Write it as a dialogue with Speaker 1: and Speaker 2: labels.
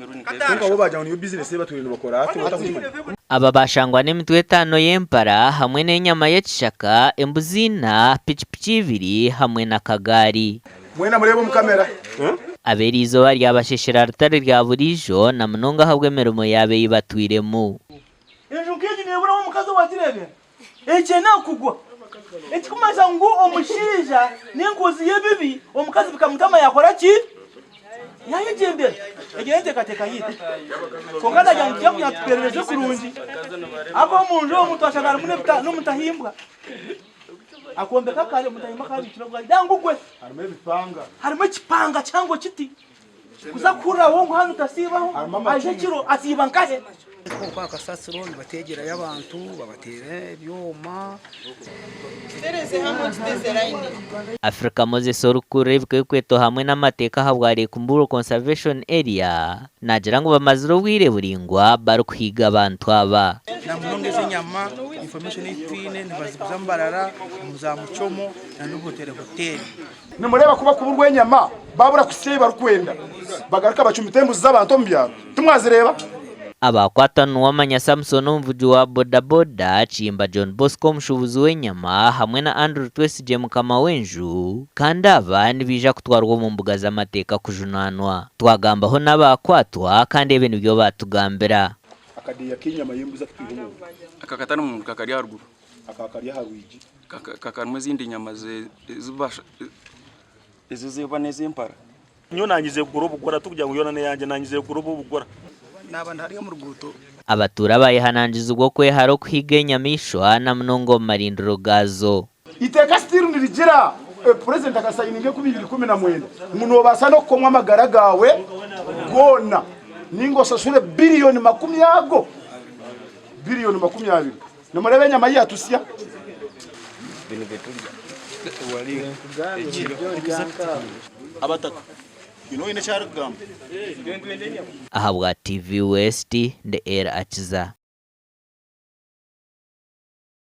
Speaker 1: Kwonka bo baagira ngu niyo bizinesi ei batwire nibakora hati otakugimanya.
Speaker 2: Aba bashangwa n'emitwe etaano y'empara hamwe n'enyama y'ekishaka, embuzi ina, pikipiki ibiri hamwe n'akagaari.
Speaker 1: Mwena mureebe omu kamera.
Speaker 2: Aba eri izooba ryabasheshera ritari rya buriijo na munonga ahabw'emirimo yaabo ei batwiremu.
Speaker 3: Enju nk'egi neeburaho omukazi owaagireebera? Ekyenda kugwa. Ekirikumanyisa ngu omushaija n'enkozi y'ebibi, omukazi bikamutama yaakora ki? Yaayegyendera. Egyo n'enteekateeka yaitu. Kwonka ndagira ngu tujye kugira tuperereze kurungi. Ahakuba omu nju omu twashanga harimu n'omutahimbwa. Akombeka akari, omutahimbwa akabikire obwari. Nangwa gwe
Speaker 1: Harimu ebipanga.
Speaker 3: Harimu ekipanga kihango kiti. Kuza kuhuriraho ngu hanu tasiibaho, aija ekiro asiiba nkahe?
Speaker 4: Okwo aha kasasiro nibateegyerayo abantu babateera ebyoma.
Speaker 2: Africa Moses orikukurira ebikwekweto hamwe n'amateeka ahabwa Lake Mburo Conservation Area naagira ngu bamazire obwire buraingwa barikuhiiga abantu aba.
Speaker 5: Na munonga ez'enyama, information ei twine nibaziguza Mbarara, omu za Muchomo na n'obuhoteeri hoteeri.
Speaker 1: Nimureeba ku bakuburwa enyama, babura kuhitsya ei barikwenda, bagaruka bacumita embuzi z'abantu omu byaro. Timwazireeba?
Speaker 2: Abakwatwa ni Nuwamanya Samson omuvugi wa boda boda, Kiyimba John Bosco omushuubuzi w'enyama hamwe na Andrew Twesigye mukama w'enju kandi aba nibaija kutwarwa omu mbuga z'amateeka kujunaanwa. Twagambaho n'abakwatwa kandi ebi nibyo baatugambira.
Speaker 1: Akadeeya k'enyama y'embuzi aku twiha omunda.
Speaker 6: Aka katari omu kakari aharuguru.
Speaker 1: Aka kari aha rwigi.
Speaker 6: Karimu ezindi nyama ez'eba n'ez'empara.
Speaker 7: Nyowe nanyize kugura obugora tikugira ngu yoona n'eyangye nanyize kugura obu obugora.
Speaker 4: Naaba ndi hariya omu ruguuto.
Speaker 2: Abatuura bayehanangizibwa okwehara okuhiiga enyamaishwa na munonga omu marindiro gaazo.
Speaker 1: Eiteeka still nirigira, President akasayininga 2019 ngu nobaasa n'okukomwa amagara gaawe goona ninga oshashure biliyoni makumi ago, biliyoni 20. Nimureeba enyama ei yatusya?
Speaker 2: Ahabwa TV West, ndi Ella Akiza.